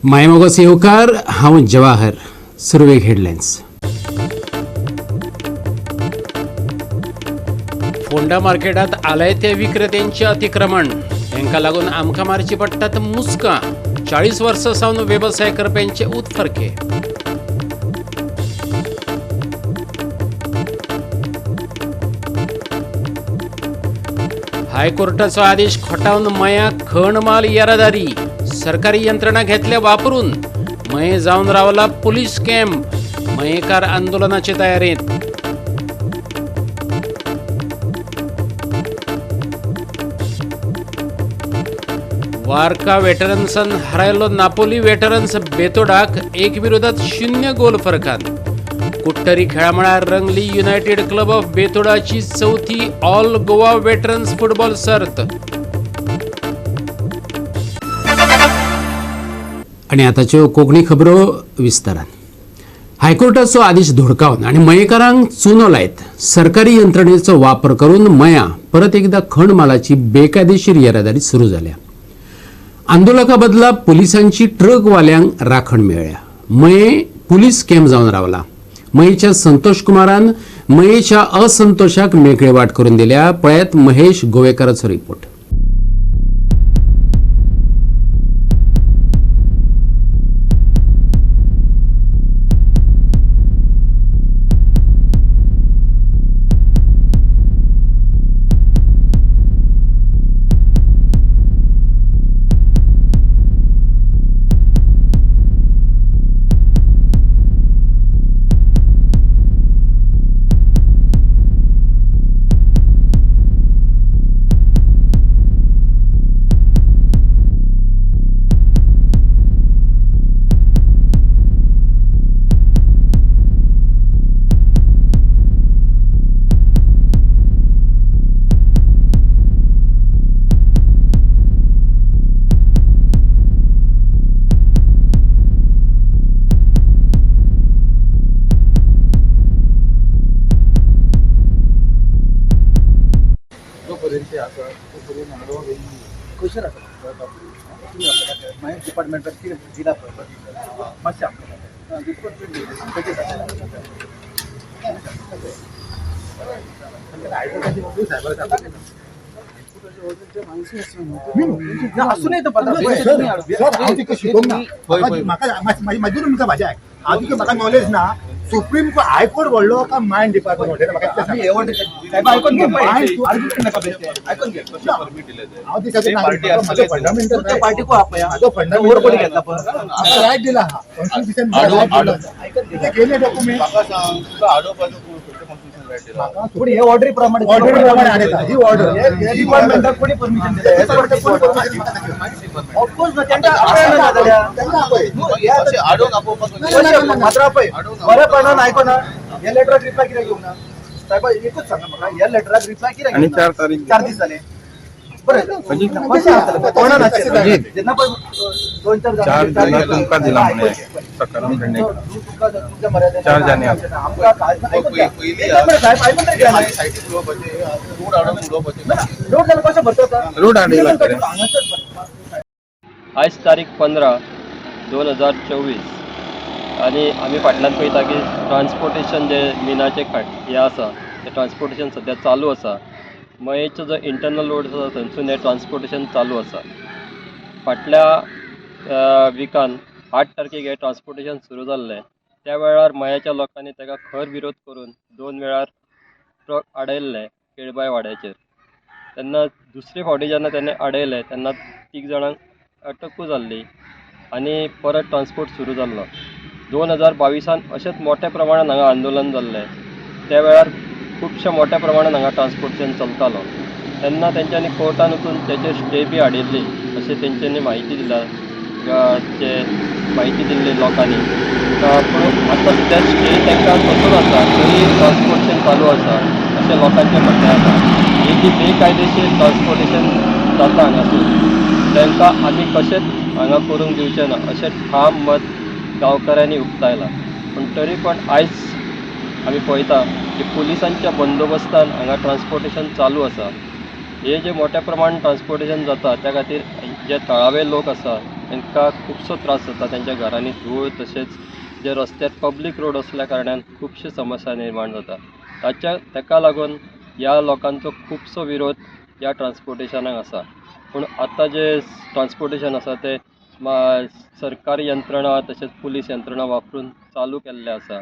मायमोगोस येवकार, हांव जवाहर. सुरवेक हेडलायन्स. फोंडा मार्केटात आलायते विक्रेत्यांचे अतिक्रमण, तांकां लागून आमकां मारची पडटात मुस्कां. 40 वर्सां सावन वेवसाय करप्यांचे उत्फर्के. हायकोर्टाचो आदेश खोटावन मया खण माल येरादारी, सरकारी यंत्रणा घेतल्या वापरून. मये जावन रावला पोलीस कॅम्प, मयेकार आंदोलनाचे तयारेंत. वारका वेटरन्सान हरायलो नापोली वेटरन्स बेतोडाक 1-0 गोल फरकान. कुट्टरी खेळामळार रंगली युनायटेड क्लब ऑफ बेतोडाची चौथी ऑल गोवा वेटरन्स फुटबॉल सर्त. आणि आताच्यो कोंकणी खबरो विस्तारान. हायकोर्टाचो आदेश धुडकावन आनी मयेकारांक चुनो लायत सरकारी यंत्रणेचो वापर करून मया परत एकदा खण मालाची बेकायदेशीर येरादारी सुरू जाल्या. आंदोलका बदला पुलिसांची ट्रकवाल्यांक राखण मेळ्ळ्या. मये पुलीस कॅम्प जावन रावला. मयेच्या संतोष कुमारान मयेच्या असंतोषाक मेकळी वाट करून दिल्या. पळयात महेश गोवेकाराचो रिपोर्ट. क्वेश्चन आसा मागीर डिपार्टमेंटान कितें दिला पळय मातशें आमकां आसूं नये हांव तिका शिकोवंक ना, म्हाका म्हाजी तुमकां भाजी आयक, हांव तिका म्हाका नॉलेज ना. सुप्रीम कोर्ट हायकोर्ट व्हडलो काय मायन डिपार्टमेंट व्हडलें म्हाका रायट दिला हा कॉन्स्टिट्यूशन गेले डॉक्युमेंट. पूण हे ऑर्डरी प्रमाणे ऑर्डरी प्रमाणे हाडटा ही ऑर्डर डिपार्टमेंटाक कोणी परमिशन दिलें? ऑफकोर्स ना, तांकां आपयना जाल्यार मात्र आपय बरेपणान आयकना. ह्या लेटराक रिप्लाय कित्याक घेवंक ना साहेबा? एकूच सांगा म्हाका, ह्या लेटराक रिप्लाय कित्याक? आनी 4 तारीख 4 दीस जाले. बरें, कशें आसतलें कोणा नासलें जेन्ना पळय 2-4 4 जाणां तुमकां दिला म्हणे सकाराम भेंडेकर. 4 जाणे. आमकां साहेब आयकून तरी घेया. रोड जाल्यार कशें भरता? रोड हाडयला. आयज तारीख 15/2024 आनी आमी फाटल्यान पळयता की ट्रान्सपोर्टेशन जे मिनाचे खाट हें आसा तें ट्रान्सपोर्टेशन सद्या चालू आसा. मयेचो जो इंटरनल रोड आसा थंयसून हें ट्रान्सपोर्टेशन चालू आसा. फाटल्या विकान 8 तारखेक हें ट्रान्सपोर्टेशन सुरू जाल्लें. त्या वेळार मयेच्या लोकांनी ताका खर विरोध करून 2 वेळार ट्रक आडयल्ले केळबाय वाड्याचेर. तेन्ना दुसरे फावटी जेन्ना तेणें आडयलें तेन्ना 3 जाणांक अटकूय जाल्ली आनी परत ट्रान्सपोर्ट सुरू जाल्लो. 2022 अशेंच मोठ्या प्रमाणान हांगा आंदोलन जाल्लें. त्या वेळार खुबश्या मोठ्या प्रमाणान हांगा ट्रान्सपोर्टेशन चलतालो. तेन्ना तेंच्यांनी कोर्टान वचून तेचेर स्टे बी हाडिल्ली अशें तेंच्यांनी म्हायती दिला, जे म्हायती दिल्ली लोकांनी. पूण आतां सद्या स्टे तांकां तसोच आसा, तरी ट्रान्सपोर्टेशन चालू आसा अशें लोकांचें म्हणणें आसा. ही जी बेकायदेशीर ट्रान्सपोर्टेशन जाता हांगासून तांकां आमी कशेंच हांगा करूंक दिवचें ना अशें ठाम मत गांवकारांनी उक्तायलां. पूण तरी पण आयज आमी पळयता की पुलिसांच्या बंदोबस्तान हांगा ट्रान्सपोर्टेशन चालू आसा. हे जे मोठ्या प्रमाणात ट्रान्सपोर्टेशन जाता त्या खातीर जे थळावे लोक आसा तांकां खुबसो त्रास जाता. तेंच्या घरांनी धूळ तशेंच जे रस्त्यार पब्लीक रोड आसल्या कारणान खुबश्यो समस्या निर्माण जाता. ताका लागून ह्या लोकांचो खुबसो विरोध ह्या ट्रान्सपोर्टेशनाक आसा. पूण आतां जें ट्रान्सपोर्टेशन आसा तें सरकारी यंत्रणा तशेंच पुलीस यंत्रणा वापरून चालू केल्लें आसा.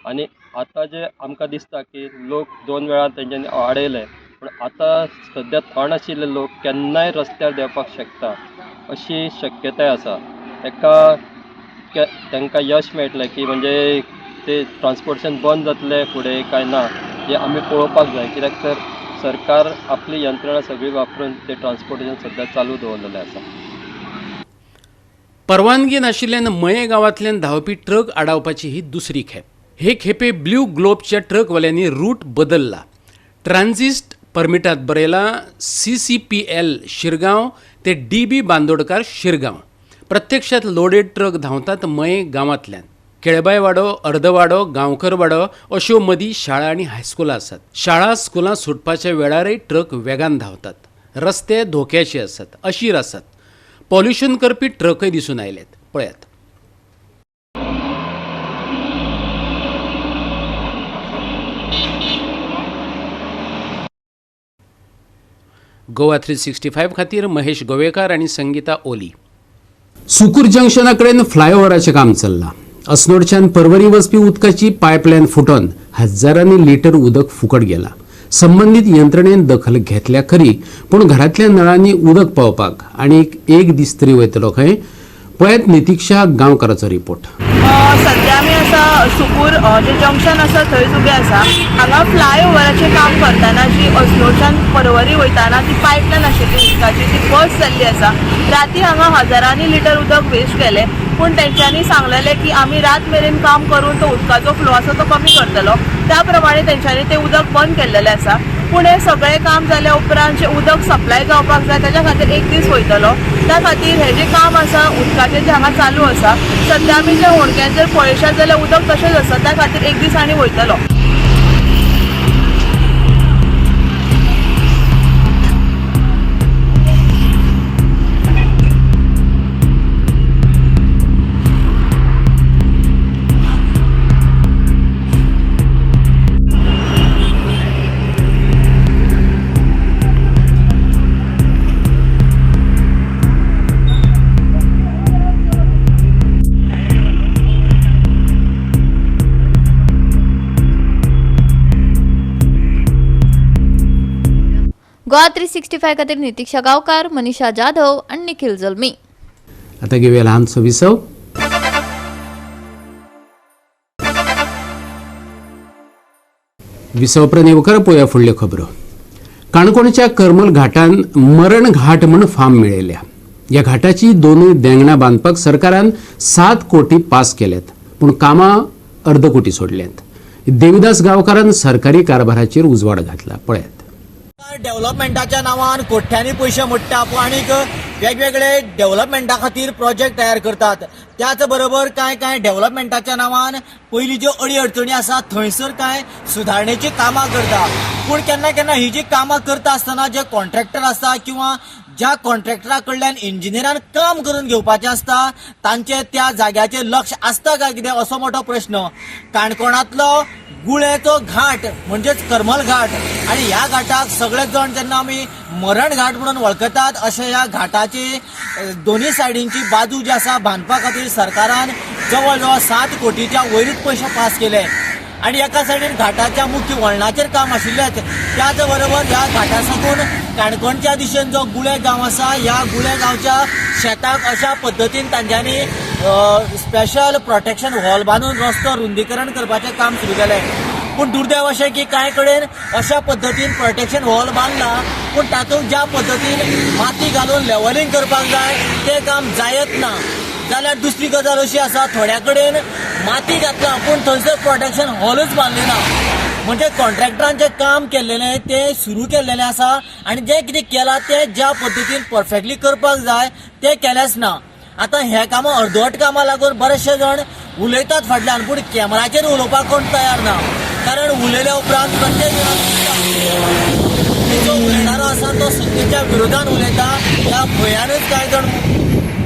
आनी आतां जें आमकां दिसता की लोक दोन वेळा तेंच्यांनी आडयले, पूण आतां सद्या थंड आशिल्ले लोक केन्नाय रस्त्यार देंवपाक शकता अशी शक्यताय आसा. ताका तांकां यश मेळटलें की म्हणजे ते ट्रान्सपोर्टेशन बंद जातलें फुडें काय ना हें आमी पळोवपाक जाय, कित्याक तर सरकार आपली यंत्रणा सगळी वापरून ते ट्रान्सपोर्टेशन सद्या चालू दवरलेलें आसा. परवानगी नाशिल्ल्यान मये गांवांतल्यान धांवपी ट्रक आडावपाची ही दुसरी खेप. हे खेपे ब्ल्यू ग्लोबच्या ट्रकवाल्यांनी रूट बदलला. ट्रान्झिस्ट परमिटात बरयला CCPL Shirgaon ते DB Bandodkar Shirgaon. प्रत्यक्षात लोडेड ट्रक धांवतात मये गांवांतल्यान. केळबायवाडो, अर्दवाडो, गांवकरवाडो अश्यो मदीं शाळा आनी हायस्कुलां आसात. शाळा स्कुलां सुटपाच्या वेळारय ट्रक वेगान धांवतात. रस्ते धोक्याचे आसात, अशीर आसात. पॉल्युशन करपी ट्रकय दिसून आयल्यात. पळयात. गोवा 365 खातीर महेश गोवेकार आनी संगीता ओली. सुकूर जंक्शना कडेन फ्लायओव्हराचें काम चल्लां. अस्नोडच्यान परवरी वचपी उदकाची पायपलायन फुटून हजारांनी लिटर उदक फुकट गेलां. संबंदीत यंत्रणेन दखल घेतल्या खरी, पूण घरांतल्या नळांनी उदक पावपाक आनी एक दीस तरी वयतलो खंय. पळयात नितिक्षा गांवकाराचो रिपोर्ट. सद्या आमी आसा सुकूर जें जंक्शन आसा थंयच उबे आसा. हांगा फ्लायओवराचें काम करतना जी अस्नोडच्यान परवरी वयताना ती पायपलायन आशिल्ली उदकाची ती बस जाल्ली आसा. राती हांगा हजारांनी लिटर उदक वेस्ट केलें, पूण तेंच्यांनी सांगलेलें की आमी रात मेरेन काम करून तो उदकाचो फ्लो आसा तो कमी करतलो. त्या प्रमाणे तेंच्यांनी तें उदक बंद केल्लेलें आसा. पूण हें सगळें काम जाल्या उपरांत जें उदक सप्लाय जावपाक जाय ताच्या खातीर एक दीस वयतलो. त्या खातीर हें जें काम आसा उदकाचें जें हांगा चालू आसा, सद्या आमी जे होणक्यान जर पळयशात जाल्यार उदक तशेंच आसा, त्या खातीर एक दीस आनी वयतलो. गोवा 365 खातीर नितिक्षा गांवकार, मनीषा जाधव आनी निखिल जल्मी. आता घेवया ल्हानसो विसव. विसव उपरांत येवकार पळोवया फुडल्यो खबरो. काणकोणच्या करमल घाटान मरण घाट म्हूण फार्म मेळयल्या. ह्या घाटाची दोनूय देंगणां बांदपाक सरकारान 7 कोटी पास केल्यात, पूण कामां अर्द कोटी सोडल्यात. देविदास गांवकारान सरकारी कारभाराचेर उजवाड घातला. पळयात. डेव्हलपमेंटाच्या नांवान कोट्यांनी पयशे मोडटा आनीक वेगवेगळे डेव्हलपमेंटा खातीर प्रोजेक्ट तयार करतात. त्याच बरोबर कांय कांय डेव्हलपमेंटाच्या नांवान पयलीं ज्यो अडी अडचणी आसा थंयसर कांय सुदारणेची कामां करता. पूण केन्ना केन्ना ही जी कामां करता आसतना जे कॉन्ट्रॅक्टर आसता किंवा ज्या कॉन्ट्रॅक्टरा कडल्यान इंजिनियरान काम करून घेवपाचें आसता तांचे त्या जाग्याचेर लक्ष आसता काय कितें असो मोठो प्रश्न. काणकोणांतलो गुळेचो घाट म्हणजेच करमल घाट आनी ह्या घाटाक सगळे जण जेन्ना आमी मरण घाट म्हणून वळखतात अशें ह्या घाटाची दोन्ही सायडींची बाजू जी आसा बांदपा खातीर सरकारान जवळ जवळ 7 कोटीच्या वयरूच पयशे पास केले आनी एका सायडीन घाटाच्या मुख्य वळणाचेर काम आशिल्लेच. त्याच बरोबर ह्या घाटा साकून काणकोणच्या दिशेन जो गुळे गांव आसा ह्या गुळे गांवच्या शेताक अशा पद्दतीन तांच्यांनी स्पेशल प्रोटेक्शन हॉल बांदून रस्तो रुंदीकरण करपाचें काम सुरू केलें. पूण दुर्दैव अशें की कांय कडेन अशा पद्दतीन प्रोटेक्शन हॉल बांदला पूण तातूंत ज्या पद्दतीन माती घालून लेवलिंग करपाक जाय तें काम जायत ना. जाल्यार दुसरी गजाल अशी आसा थोड्या कडेन माती घातला पूण थंयसर प्रोटेक्शन हॉलूच बांदले ना. म्हणजे कॉन्ट्रॅक्टरान जें काम केल्लेलें तें सुरू केल्लेलें आसा आनी जें कितें केलां तें ज्या पद्दतीन परफेक्टली करपाक जाय तें केलेंच ना. आतां हे कामां अर्दवट कामां लागून बरेचशे जाण उलयतात फाटल्यान पूण कॅमेराचेर उलोवपाक कोण तयार ना. कारण उलयल्या उपरांत प्रत्येक जो उलयणारो आसा तो सत्तेच्या विरोधान उलयता. ह्या भंयानूच कांय जाण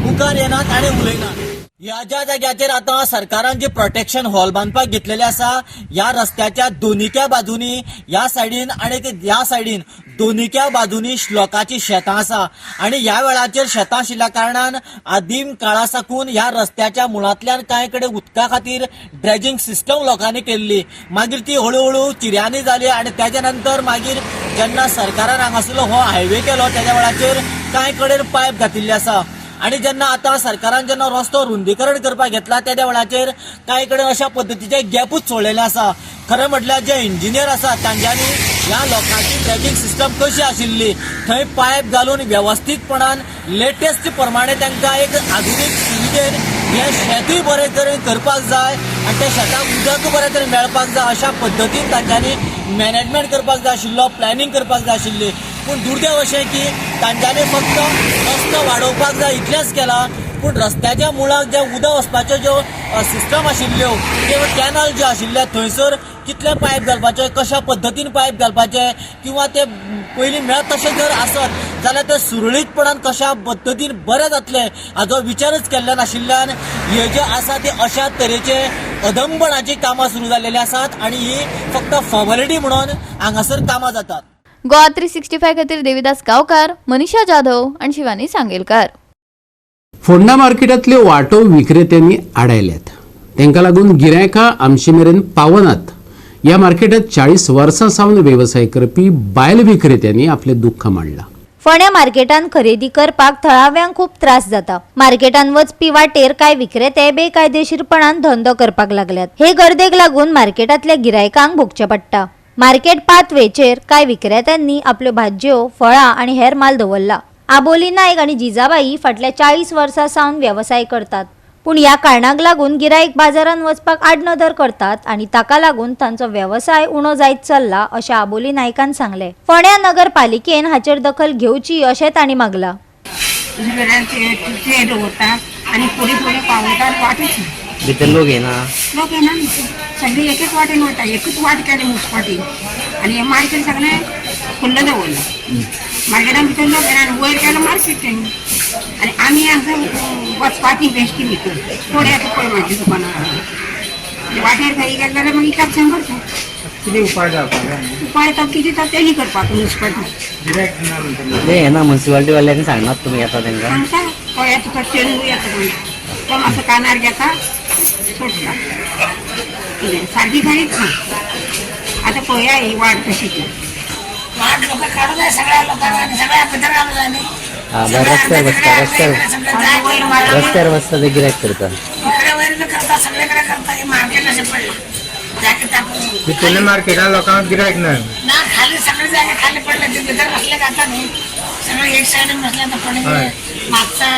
मुखार मुखार येनात आनी उलयनात. ह्या ज्या जाग्याचेर आतां सरकारान जे प्रोटेक्शन हॉल बांदपाक घेतलेले आसा, ह्या रस्त्याच्या दोनीक्या बाजूनी, ह्या सायडीन आनी ह्या सायडीन दोनीक्या बाजूनी लोकांची शेतां आसा आनी ह्या वेळाचेर शेतां आशिल्ल्या कारणान आदीम काळा साकून ह्या रस्त्याच्या मुळांतल्यान कांय कडेन उदका खातीर ड्रेजिंग सिस्टम लोकांनी केल्ली. मागीर ती हळूहळू चिऱ्यांनी जाली आनी तेच्या नंतर मागीर जेन्ना सरकारान हांगासरलो हो हायवे केलो तेच्या वेळाचेर कांय कडेन पायप घातिल्ले आसा. आनी जेन्ना आतां सरकारान जेन्ना रस्तो रुंदीकरण करपाक घेतला त्या वेळाचेर कांय कडेन अशा पद्दतीचे गॅपूच सोडलेले आसा. खरें म्हटल्यार जे इंजिनियर आसा तांच्यांनी ह्या लोकांची ड्रेजिंग सिस्टम कशी आशिल्ली थंय पायप घालून वेवस्थीतपणान लेटेस्ट प्रमाणे तांकां एक आधुनीक सुविधेन हें शेतूय बरे तरेन करपाक जाय आनी त्या शेताक उदक बरे तरेन मेळपाक जाय अशा पद्दतीन तांच्यांनी मॅनेजमेंट करपाक जाय आशिल्लो, प्लॅनिंग करपाक जाय आशिल्ली. पूण दुर्दैव अशें की तांच्यांनी फक्त रस्तो वाडोवपाक जाय इतलेंच केलां, पूण रस्त्याच्या मुळाक जे उदक वचपाच्यो ज्यो सिस्टम आशिल्ल्यो किंवा कॅनल ज्यो आशिल्ले थंयसर कितले पायप घालपाचे, कशा पद्दतीन पायप घालपाचे किंवा ते पयलीं मेळत तशें जर आसत जाल्यार ते सुरळीतपणान कशा पद्दतीन बरें जातलें हाजो विचारच केल्लो नाशिल्ल्यान हे जे आसा ते अशा तरेचे अदंबणाची कामां सुरू जाल्लेली आसात आनी ही फक्त फॉर्मेलिटी म्हणून हांगासर कामां जातात. गोवा 365 खातीर देविदास गांवकार, मनीषा जाधव आनी शिवानी सांगेलकार. फोंडा मार्केटांतल्यो वाटो विक्रेत्यांनी आडायल्यात. तांकां लागून गिरायकां आमचे मेरेन पावनात. ह्या मार्केटांत 40 वर्सां सावन वेवसाय करपी बायल विक्रेत्यांनी आपलें दुख्ख मांडलां. फोंड्या मार्केटान खरेदी करपाक थळाव्यांक खूब त्रास जाता. मार्केटान वचपी वाटेर कांय विक्रेते बेकायदेशीरपणान धंदो करपाक लागल्यात. हे गर्देक लागून मार्केटांतल्या गिरायकांक भोगचें पडटा. मार्केट पाथवेचेर कांय विक्रेत्यांनी आपल्यो भाजयो, फळां आनी हेर माल दवरला. आबोली नायक आनी जिजाबाई फाटल्या 40 वर्सां सावन वेवसाय करतात, पूण ह्या कारणाक लागून गिरायक बाजारान वचपाक आडनदर करतात आनी ताका लागून तांचो वेवसाय उणो जायत चल्ला अशें आबोली नायकान सांगलें. फोंड्या नगरपालिकेन हाचेर दखल घेवची अशें तांणी मागलां. ते दवरता आनी फुडें फुडें पावयता आनी वाटच भितर लोक येना, लोक येना, सगळे एक एक वाटेन वता. एकूच वाट केली मुसपाटी आनी हें मार्केट सगळें खुल्लें दवरलां. मार्केटान भितर लोक येना आनी वयर केलो मार्केट तेणी आनी आमी हांगा वचपाची बेश्टी भितर कोण येता पळय म्हाज्या दुकानार वाटेर खंय गेले जाल्यार मागीर कापसां करता. कितें उपाय जावपाक जाय? उपाय तो कितें तो तेणी करपाक मुसपाटी. गिरायक ना म्हणटा. ते येना म्युन्सिपाल्टी वाल्यांनी सांगनात तुमी येता तांकां? सांगता, तो येता, तो चेडू येता, पळय तो मातसो कानार घेता, सोडटा. कितें सारकी करीत ना. आतां पळया ही वाट कशी ती. वाट लोक काढू जाय सगळ्या लोकांना आणि सगळ्या पदर घालू जाय न्ही. हा, बरं, रस्त्यार बसता, रस्त्यार रस्त्यार बसता ते गिरायक करता. इकडे वयर बी करता, सगळीकडे करता. हे मार्केट असे पडलं जागे टाकून. भितरल्या मार्केटात लोकांक गिरायक ना. ना, खाली सगळे जागे खाली पडले. ते भितर बसले जाता न्ही, सगळे एक सायडीन बसले. आता पडले मागचा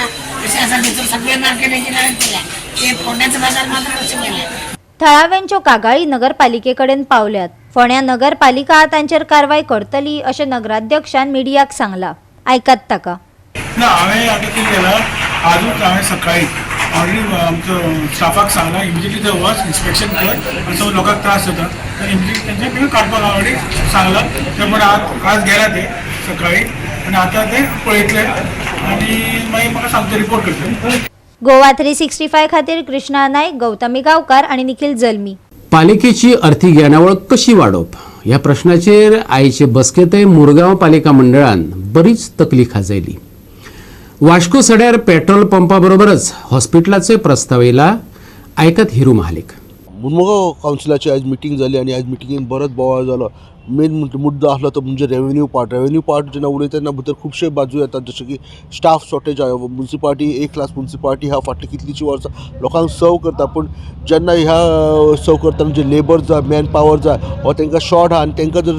कसे असा भितर सगळे मार्केट केल्या. ते फोंड्याचं बाजार मात्र कसे केले. थळाव्यांच्यो कागाळी नगरपालिकेकडेन पावल्यात. फोंड्या नगरपालिका तांचेर कारवाय करतली अशें नगराध्यक्षान मिडियाक सांगलां. आयकात ताका. ना, हांवें आतां कितें केलां, आजूच हांवें सकाळी ऑलरेडी आमचो स्टाफाक सांगलां, इमिजिएटली थंय वच, इन्स्पेक्शन कर आनी सगळे लोकांक त्रास जाता तर इमिजिएटली तेंचे बिल काडपाक हांव ऑलरेडी सांगलां. ते म्हण आज आज गेला ते सकाळी आनी आतां ते पळयतले आनी मागीर म्हाका सांगता, रिपोर्ट करतले. गोवा 365 खातीर कृष्णा नायक, गौतमी गांवकार आनी निखिल जल्मी. पालिकेची अर्थीक येणावळ कशी वाडोवप ह्या प्रश्नाचेर आयचे बसकेंतय मुरगांव पालिका मंडळान बरीच तकली खाजयली. वास्को सड्यार पेट्रोल पंपा बरोबरच हॉस्पिटलाचोय प्रस्ताव येयला. आयकत हिरू महालीक. मुरमुगांव कावन्सिलाची आयज मिटींग जाली आनी आयज मिटिंगेन बरोच बोवाळ जालो. मेन मुद्दो आसलो तो म्हणजे रेवेन्यू पार्ट. रेवेन्यू पार्ट जेन्ना उलयता तेन्ना भितर खुबशे बाजू येतात, जशें की स्टाफ शॉर्टेज आहा. मुन्सिपाल्टी एक क्लास मुन्सिपाल्टी ह्या फाटलीं कितलींशीं वर्सां लोकांक सर्व करता, पूण जेन्ना ह्या सर्व करतना जे लेबर जाय, मॅन पावर जाय, हो तांकां शॉर्ट आहा आनी तांकां जर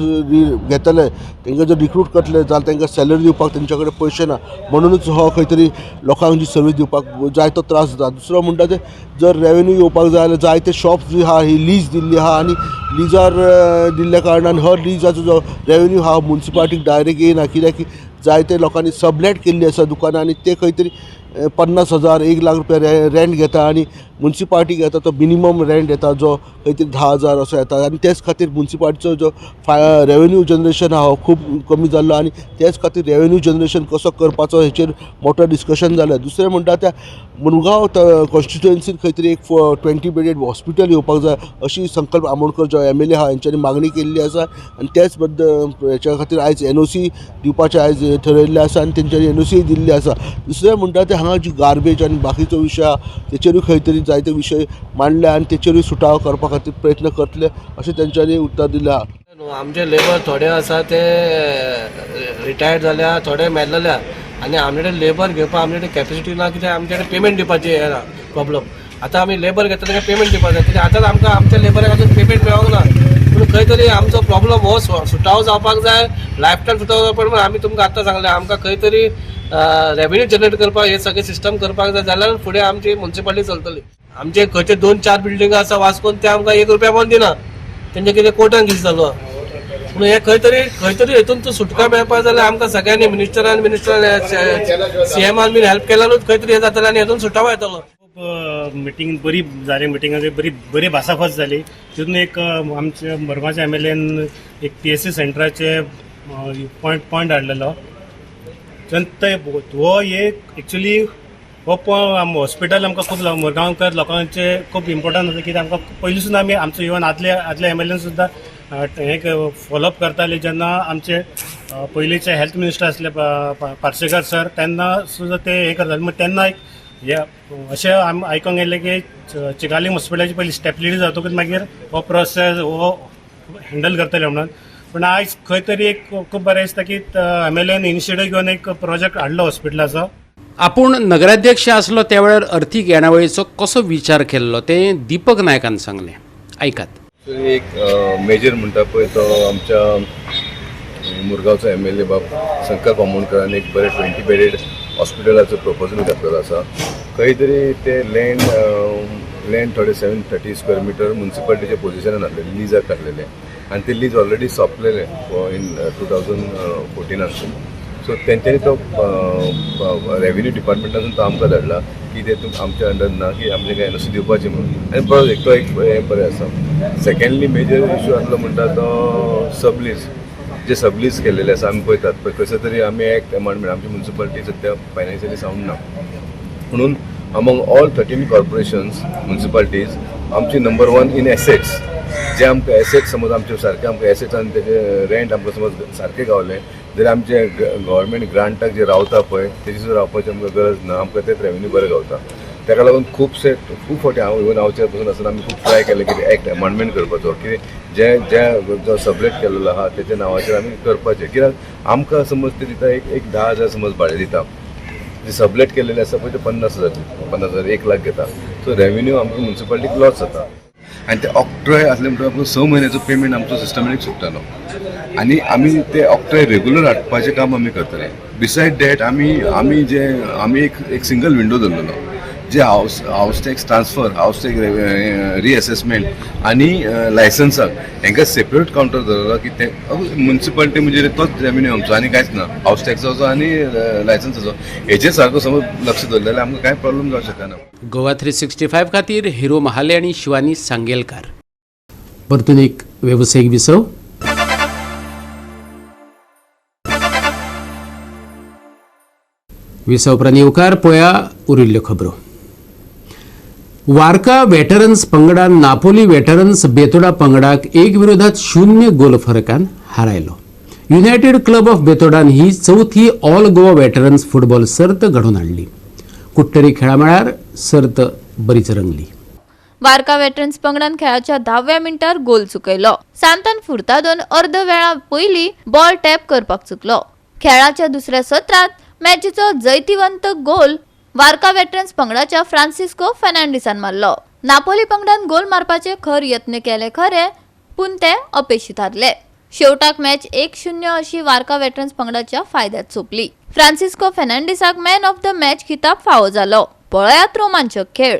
घेतले, तांकां जर रिक्रूट करतले जाल्यार तांकां सॅलरी दिवपाक तेंच्या कडेन पयशे ना. म्हणुनूच हो खंय तरी लोकांक जी सर्वीस दिवपाक जाय तो त्रास जाता. दुसरो म्हणटा ते जर रेवेन्यू येवपाक जाय जाल्यार जायते शॉप्स जी आहा ही लीज दिल्ली आहा आनी लिजार दिल्ल्या कारणान हर लिजाचो जो रेवेन्यू आहा मुन्सिपाल्टीक डायरेक्ट येयना, कित्याक की जायते लोकांनी सबलेट केल्ली आसा दुकानां आनी ते खंय तरी 50,000 1 लाख रुपया रेंट घेता आनी मुन्सिपालिटी घेता तो मिनिमम रेंट येता जो खंय तरी 10,000 असो येता. आनी तेच खातीर मुन्सिपालिटीचो जो रेवेन्यू जनरेशन आहा हो खूब कमी जाल्लो आनी तेच खातीर रेवेन्यू जनरेशन कसो करपाचो हेचेर मोठो डिस्कशन जालें. दुसरें म्हणटा त्या मुरगांव कॉन्स्टिट्युएन्सीन खंय तरी एक 20 बेडेड हॉस्पिटल येवपाक जाय अशी संकल्प आमोणकर जो एमएलए आहा हेंच्यांनी मागणी केल्ली आसा. आनी तेच बद्दल हेच्या खातीर आयज एनओसी दिवपाचें आयज ठरयल्लें आसा आनी तेंच्यांनी एनओसी दिल्ली आसा. दुसरें म्हणटा तें हांगा जी गार्बेज आनी बाकीचो विशय आहा तेचेरूय खंय तरी जायते विशय मांडले आनी तेचेरूय सुटावो करपा खातीर प्रयत्न करतले अशें तेंच्यांनी उत्तर दिलें आहा. आमचे लेबर थोडे आसा ते रिटायर्ड जाल्या, थोडे मेल्लेले आनी आमचे कडेन लेबर घेवपाक आमचे कडेन कॅपेसिटी ना, कित्याक आमचे कडेन पेमेंट दिवपाची हें ना प्रॉब्लम. आतां आमी लेबर घेतले तांकां पेमेंट दिवपाक जाय, कित्याक आतांच आमकां आमच्या लेबराक अजून पेमेंट मेळोंक ना. पूण खंय तरी आमचो प्रॉब्लम हो सुटावो जावपाक जाय, लायफ टायम सुटावो जावपाक. पूण आमी तुमकां आतां सांगलें, आमकां खंय तरी रेवेन्यू जनरेट करपाक हे सगळे सिस्टम करपाक जाय, जाल्यार फुडें आमची मुन्सिपालिटी चलतली. आमचे खंयचे दोन चार बिल्डिंग आसा वास्कोन, ते आमकां एक रुपया पण दिना, तेंचे कितें कोर्टान केस जालो. पूण हे खंय तरी हेतून तूं सुटका मेळपाक जाल्यार आमकां सगळ्यांनी मिनिस्टरान सीएमान बीन हेल्प केल्यारूच खंय तरी हें जातलें आनी हेतून सुटावो येतलो. खूब मिटींग बरी जाली, मिटिंगाची बरी बरी भासाभास जाली. तितून एक आमच्या मुरगांवच्या एमएलएन एक पीएचसी सेंटराचे पॉयंट हाडलेलो. ते हो एक एक्चुली हो हॉस्पिटल आमकां खूब मुरगांवकर लोकांचे खूब इम्पोर्टंट आसा, कित्याक आमकां पयलींसून आमी आमचो इवन आदले एमएलएन सुद्दां हें फॉलोअप करताले. जेन्ना आमचे पयलींचे हेल्थ मिनिस्टर आसले पार्सेकर सर, तेन्ना सुद्दां ते हें करताले. मागीर तेन्ना एक हे अशें आयकोंक येयलें की चिकालीम हॉस्पिटलाची पयली स्टेबिलिटी जातकूच मागीर हो प्रोसेस हो हँडल करतले म्हणून. पूण आयज खंय तरी एक खूब बरें दिसता की एमएलएन इनिशिएटीव घेवन एक प्रोजेक्ट हाडलो हॉस्पिटलाचो. आपूण नगराध्यक्ष आसलो त्या वेळार अर्थीक येणावळीचो कसो विचार केल्लो तें दीपक नायकान सांगलें, आयकात. एक मेजर म्हणटा पळय तो आमच्या मुरगांवचो एमएलए बाब संकल्प आमोणकरान एक बरें 20 बेडेड हॉस्पिटलाचो प्रपोजल घातलेलो आसा. खंय तरी ते लँड थोडे 730 स्क्वेअर मिटर मुन्सिपालिटीच्या पोजिशनान आसलेले, लिजाक काडलेले आनी ते लीज ऑलरेडी सोंपलेले इन 2014नान. सो तेंच्यांनी तो रेवेन्यू डिपार्टमेंटासून तो आमकां धाडला की ते आमच्या अंडर ना की आमचे काय एनओसी दिवपाची म्हणून. आनी बरो एक तो एक हें बरें आसा. सेकंडली मेजर इशू आसलो म्हणटा तो सबलीज, जे सबलीज केलेले आसा आमी पळयतात पळय, कसो तरी आमी एक्ट अमेंडमेंट. आमची मुन्सिपालिटी सद्या फायनान्शियली सावंड ना म्हणून among all 13 corporations, municipalities, आमची नंबर वन इन एसेट्स. जे आमकां एसेट्स समज आमचे सारके आमकां एसेट्स आनी तेजे रेंट आमकां समज सारकें गावलें जाल्यार आमचे गव्हर्मेंट ग्रांटाक जे रावता पळय तेजी सुद्दां रावपाची आमकां गरज ना, आमकां तेच रेवेन्यू बरें गावता. ताका लागून खुबशे खूब फावटी हांव इवन हांव पसून आसतना आमी खूब ट्राय केलें की एक्ट अमेंडमेंट करपाचो की जे जे जो सबलेट केलेलो आहा तेच्या नांवाचेर आमी करपाचें, कित्याक आमकां समज ते दिता एक एक 10,000 समज भाडें दिता, जे सबलेट केलेले आसा पळय ते 50,000 50,000 1 लाख घेता. सो रेवेन्यू आमकां मुन्सिपालिटीक लॉस जाता. आनी ते ऑक्ट्रॉय आसले म्हणटकच आमकां 6 म्हयन्याचो पेमेंट आमचो सिस्टमॅटीक सुट्टालो आनी आमी ते ऑक्ट्रॉय रेगुलर हाडपाचें काम आमी करतले. बिसायड that आमी जे आमी एक एक सिंगल विंडो दवरलेलो, जे house tax transfer, house tax reassessment आनी लायसन्साक हांकां सेपरेट कावंटर दवरलो की ते मुन्सिपालिटी म्हणजे तोच रेवेन्यू आमचो आनी कांयच ना, हावस टॅक्साचो आनी लायसन्साचो. हेचेर सारको समज लक्ष दवरलें जाल्यार आमकां कांय प्रॉब्लम जावंक शकना. गोवा 365 खातीर हिरो महाले आणि शिवानी सांगेलकार. परतून एक वेवसायीक विसव. विसव उपरांत येवकार. पळया उरिल्ल्यो खबरो. वारका वेटरन्स पंगडान नापोली वेटरन्स बेतोडा पंगडाक 1-0 गोल फरकान हारायलो. युनायटेड क्लब ऑफ बेतोडान ही चवथी ऑल गोवा वेटरन्स फुटबॉल सर्त घडोवन हाडली. कुट्टरी खेळामळार सर्त बरीच रंगली. वारका वेटरन्स पंगडान खेळाच्या 10व्या मिनटार गोल चुकयलो. सांतान फुर्तादोन अर्द वेळा पयली बॉल टॅप करपाक चुकलो. खेळाच्या दुसऱ्या सत्रांत मॅचीचो जैतिवंत गोल वारका वेटरन्स पंगडाच्या फ्रांसिस्को फेर्नांडिसान मारलो. नापोली पंगडान गोल मारपाचे खर यत्न केले खरे, पूण ते अपेशी थारले. शेवटाक मॅच 1-0 अशी वारका वेटरन्स पंगडाच्या फायद्यात सोंपली. फ्रांसिस्को फेर्नांडिसाक मॅन ऑफ the match खिताब फावो जालो. पळयात रोमांचक खेळ.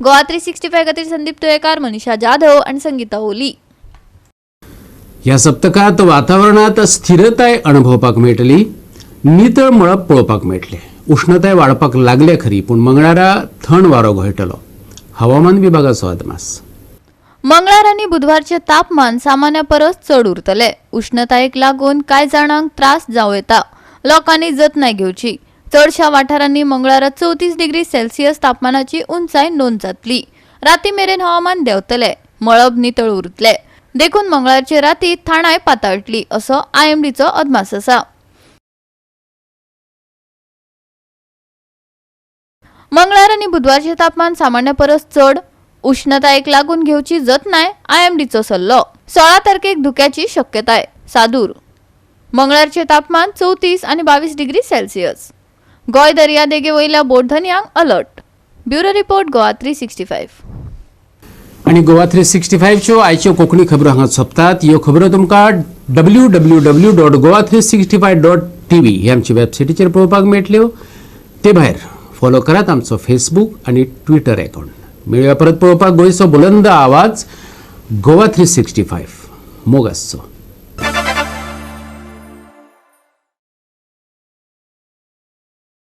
गोवा 365 खातीर संदीप तुयेकार, मनीषा जाधव आनी संगीता ओली. ह्या सप्तकांत वातावरणांत स्थिरताय अणभवपाक मेळटली. नितळ मळब पळोवपाक मेळटलें. उष्णताय वाडपाक लागल्या खरी, पूण मंगळारा थंड वारो घोळटलो. हवामान विभागाचो अदमास. मंगळार आनी बुधवारचें तापमान सामान्या परस चड उरतलें. उष्णतायेक लागून कांय जाणांक त्रास जावं येता. लोकांनी जतनाय घेवची. चडशा वाठारांनी मंगळारा 34 डिग्री सेल्सियस तापमानाची उंचाय नोंद जातली. राती मेरेन हवामान देंवतलें. मळब नितळ उरतलें. देखून मंगळारचे राती थाणाय पाताळटली असो आयएमडीचो अदमास आसा. मंगळार आनी बुधवारचें तापमान सामान्य परस चड. उष्णतायेक लागून घेवची जतनाय आयएमडीचो सल्लो. 16 तारखेक धुक्याची शक्यताय. सादूर. मंगळारचें तापमान 34 आनी 22 डिग्री सेल्सियस. गोंय दर्यादेगे वयल्या बोटधनयांक अलर्ट. Bureau report, Goa 365. आनी गोवा 365च्यो आयच्यो कोंकणी खबरो हांगा सोंपतात. ह्यो खबरो तुमकां www.goa365.tv ही आमची वेबसायटीचेर पळोवपाक मेळटल्यो. ते भायर फॉलो करात आमचो फेसबूक आनी ट्विटर अकावंट. मेळुया परत पळोवपाक गोंयचो बुलंद आवाज गोवा 365. मोग आसचो.